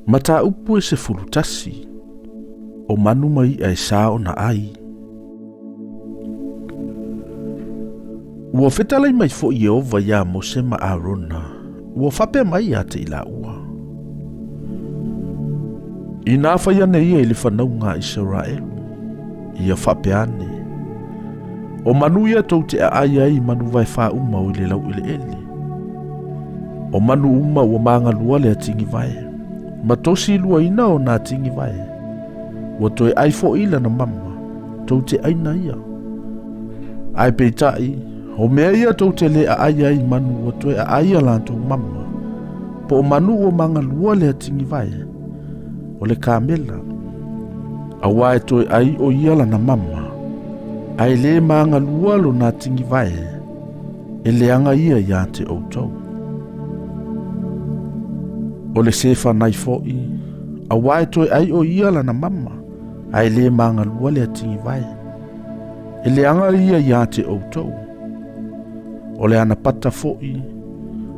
Mataupu e 11, O manu ma iʻa e sa ona ʻai. Ua fetalai mai foʻi Ieova iā Mose ma ʻArona, ua faapea mai ia te i laua, Inā fai ane ia i le fanauga a Isaraelu, ia faapea ane, O manu ia tou te aʻai ai i manu vae fā uma o i le lauʻeleʻele. O manu uma ua magalua le atigivae, ma tosi luaina o nā atigivae. Ua toe ʻai foʻi lana mama, tou te ʻaina ia. Ae peitai, o mea ia tou te lē aʻai ai i manu ua toe aʻai a latou mama, po o manu ua magalua le atigivae, o le kamela. Auā e toe ʻai ʻo ia lana mama, a e lē magalua lona atigivae, e leaga ia iā te ʻoutou. O le sēwhanai foʻi, auā e toe ʻai ʻo ia lana mama, a e lē magalua le atigivae. E leaga ia iā te ʻoutou. O le anapata foʻi,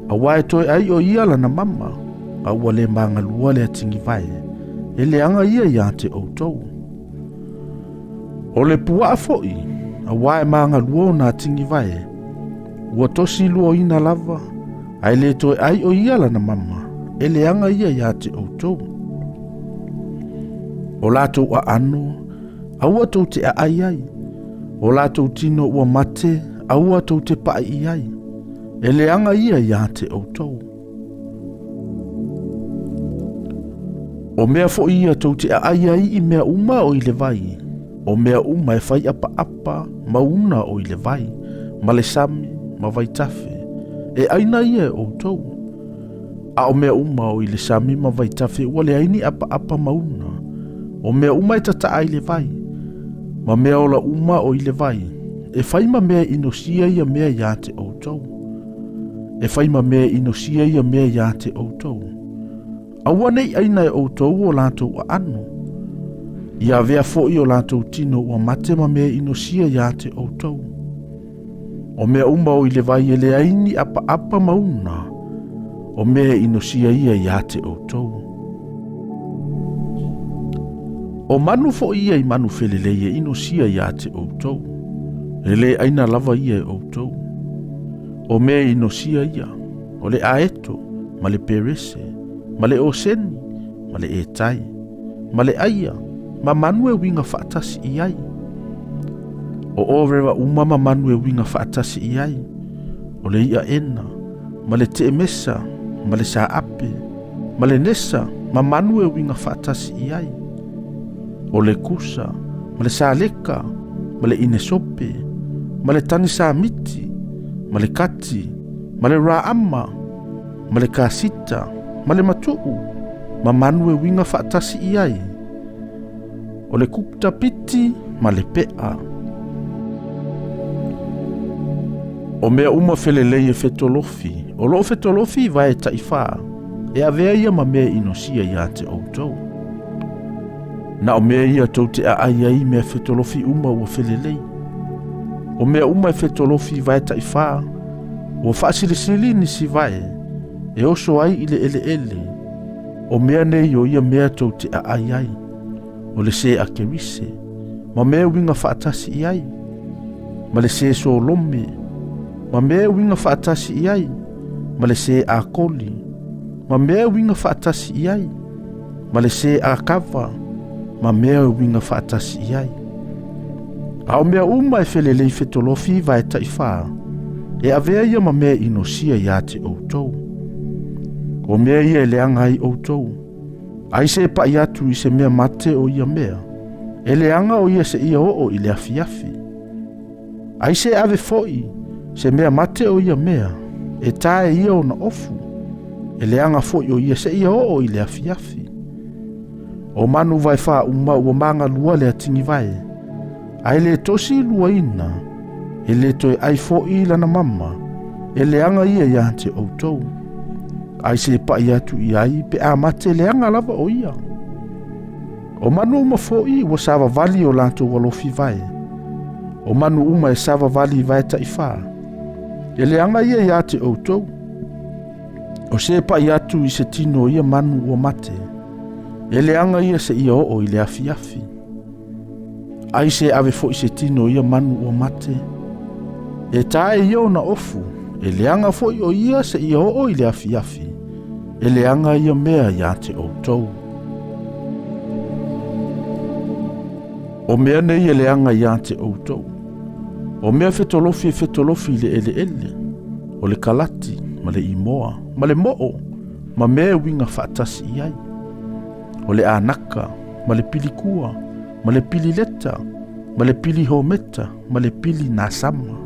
auā e toe ʻai ʻo ia lana mama, a ua lē magalua le atigivae, e leaga ia iā te ʻoutou. O le puaʻa foʻi, auā e magalua ona atigivae, ua tosi luaina lava, a e lē toe ʻai ʻo ia lana mama, e leaga ia iā te ʻoutou. O latou ʻaʻano, aua tou te aʻai ai. O latou tino ua mate, aua tou te paʻi i ai. E leaga ia iā te ʻoutou. O mea foʻi ia tou te aʻai ai i mea uma o i le vai, o mea uma e fai ʻapaʻapa ma una o i le vai, ma le sami, ma vaitafe, e ʻaina ia e ʻoutou. A o mea uma o i le sami ma vaitafe ua leai ni ʻapaʻapa ma una, o mea uma e tataʻa i le vai, ma mea ola uma o i le vai, e fai ma mea inosia ia mea iā te ʻoutou. E fai ma mea inosia ia mea iā te ʻoutou. Aua ne i ʻaina e ʻoutou o latou ʻaʻano. I avea foʻi o latou tino ua mate ma mea inosia iā te ʻoutou. O mea uma o i le vai e leai ni ʻapaʻapa ma una, o mea inosia ia iā te ʻoutou. O manu foʻi ia i manu felelei e inosia iā te ʻoutou, e lē ʻaina lava ia e ʻoutou. O mea inosia ia, o le ʻaeto, ma le perese, ma le ʻoseni, ma le ʻētai, ma le ʻaia, ma manu e uiga faatasi i ai. O ʻōrewa uma ma manu e uiga faatasi i ai, o le iʻa ʻena, ma le teʻemesa, ma le sāʻape, ma le nesa, ma manu e uiga faatasi i ai. O le kusa, ma le sāleka, ma le ʻinesope, ma le tanisamiti, ma le kati, ma le raʻama, ma le kasita, ma le matuʻu, ma manu e uiga faatasi i ai. O le kuktapiti ma le peʻa. O mea uma felelei e fetolofi, o loo fetolofi i vae taʻifā, e avea ia ma mea inosia iā te ʻoutou. Na o mea ia tou te aʻai ai i mea fetolofi uma ua felelei. O mea uma e fetolofi i vae taʻifā, ua faasilisili nisi vae, e oso ai i le ʻeleʻele, o mea nei o ia mea tou te aʻai ai, o le sē akerise, ma mea uiga faatasi i ai, ma le sē solome, ma mea uiga faatasi i ai, ma le sē akoli, ma mea uiga faatasi i ai, ma le sē akava, ma mea uiga faatasi i ai. A o mea uma e felelei fetolofi i vae taʻifā, e avea ia ma mea inosia iā te ʻoutou. O mea ia e leaga ai ʻoutou, ai se paʻi atu i se mea mate o ia mea, e leaga o ia seia oo i le afiafi. Ai se ave foʻi se mea mate o ia mea, e tae ia ona ofu, e leaga foʻi o ia seia oo i le afiafi. O manu vae fā uma ua magalua le atigivae, a e lē tosi luaina, e lē toe ʻai foʻi lana mama, e leaga ia iā te ʻoutou. Ai se paʻi atu i ai pe a mate leaga lava o ia. O manu uma foʻi ua savavali o latou alofi vae. O manu uma e savavali i vae taʻifā. E leaga ia iā te ʻoutou. O se paʻi atu i se tino o ia manu ua mate. E leaga ia seia oo i le afiafi. Ai se ave foi se tino o ia manu ua mate. E ta e ia ona ofu, e leaga foi o ia seia oo i le afiafi. E leaga ia mea ia te outou. O mea nei e leaga ia te outou. O mea fetolofi e fetolofi i le eleele, o le kalati, ma le imoa, ma le moo, ma mea e uiga faatasi i ai. O le anaka, ma le pilikua, ma le pilileta, ma le pilihometa, ma le pilinasama.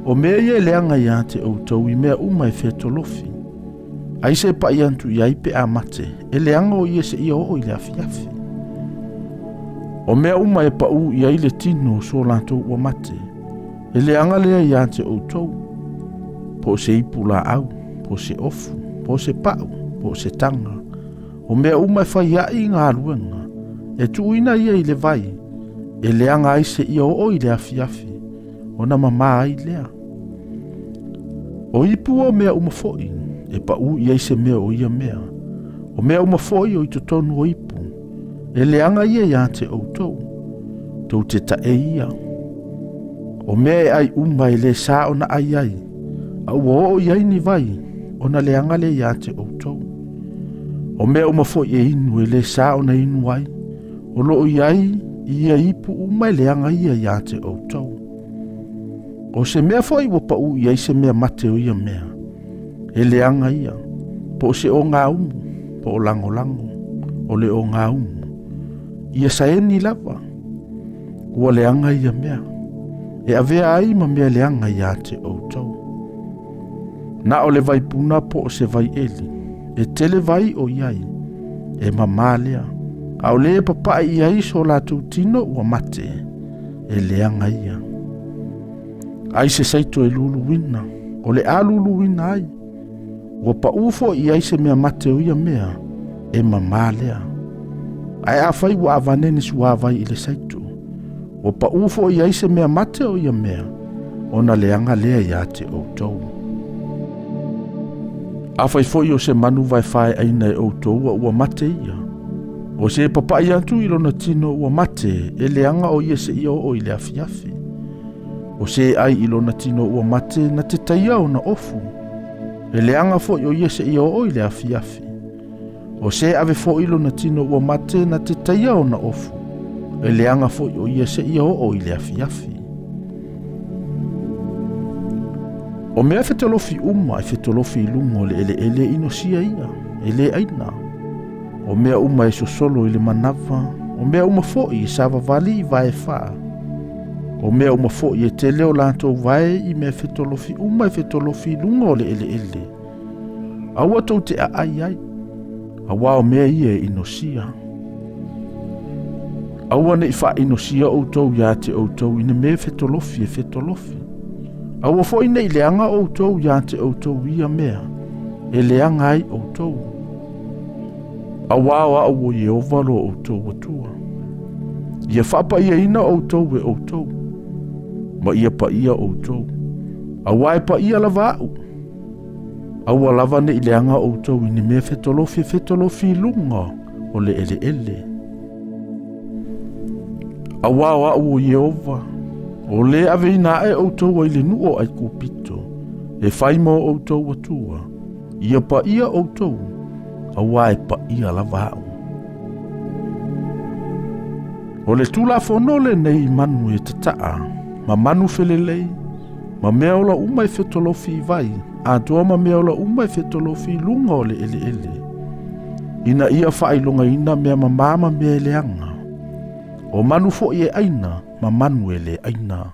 O mea ia e leaga ia te outou i mea uma e fetolofi. Ai se pa'i atu i ai pe a mate, e leaga o ia seia oo i le afiafi. O mea uma e paʻū i ai le tino o so latou ua mate, e leaga lea ia te outou. Po o se ipu laau, po o se ofu, po o se pau, po o se taga. O mea uma e fai ai galuega, e tuuina ia i le vai, e leaga ai seia oo i le afiafi, ona mamā ai lea. O ipu o mea uma foi, e paʻū i ai se mea o ia mea. O mea uma foi o i totonu o ipu, e leaga ia ia te outou, tou te taʻe ia. O mea e ai uma e le sa ona ai ai, a ua oo i ai ni vai, ona leaga lea ia te outou. O mea uma foi e inu e le sa ona inu ai, o loo i ai i ia ipu uma e leaga ia ia te outou. O se mea foi ua paʻū i ai se mea mate o ia mea, e leaga ia, po o se ogaumu, po o lagolago, o le ogaumu. Ia saeni lava, ua leaga ia mea, e avea ai ma mea leaga ia te outou. Na o le vaipuna po o se vaieli, e tele vai o i ai, e mamā lea, a o le papae i ai so latou tino ua mate, e leaga ia. Ai se saito e luluina, o le a luluina ai, ua paʻū foi i ai se mea mate o ia mea, e mamā lea. Ae afai ua avane ni suavai i le saito, ua paʻū foi i ai se mea mate o ia mea, ona leaga lea ia te outou. Afai foi o se manu vaefa e ʻaina e outou a ua mate ia, o se papaʻi atu i lona tino ua mate, e leaga o ia seia oo i le afiafi. O se ai i lona tino ua mate na te taia ona ofu, e leaga foi o ia seia oo i le afiafi. O se ave foi lona tino ua mate na te taia ona ofu, e leaga foi o ia seia oo i le afiafi. O mea fetolofi uma e fetolofi i luga o le eleele e inosia ia, e le ʻaina. O mea uma e sosolo i le manava, o mea uma foi e savavali i vae fa. O mea uma foi e tele o latou vae i mea fetolofi uma e fetolofi i luga o le eleele. Aua tou te aai ai, auā o mea ia e inosia. Aua ne i faainosia outou ia te outou i ni mea fetolofi e fetolofi. Aua foi ne i leaga outou ia te outou i ia mea, e leaga ai outou. Auā o au o Ieova lo outou Atua. Ia faapaiaina outou e outou, ma ia paia outou. Auā e paia lava au. Aua lava ne i leaga outou i ni mea fetolofi e fetolofi i luga o le eleele. Auā o au o Ieova, o le aveina aʻe outou ai le nuu o ʻAikupito, e fai mo outou Atua, ia paia outou, auā e paia lava au. O le Tulafono lenei i manu e tataa, ma manu felelei, ma mea ola uma e fetolofi i vai, atoa ma mea ola uma e fetolofi i luga o le eleele, ina ia faailogaina mea mamā ma mea e leaga, o manu foi e ʻaina ma manu e le ʻaina.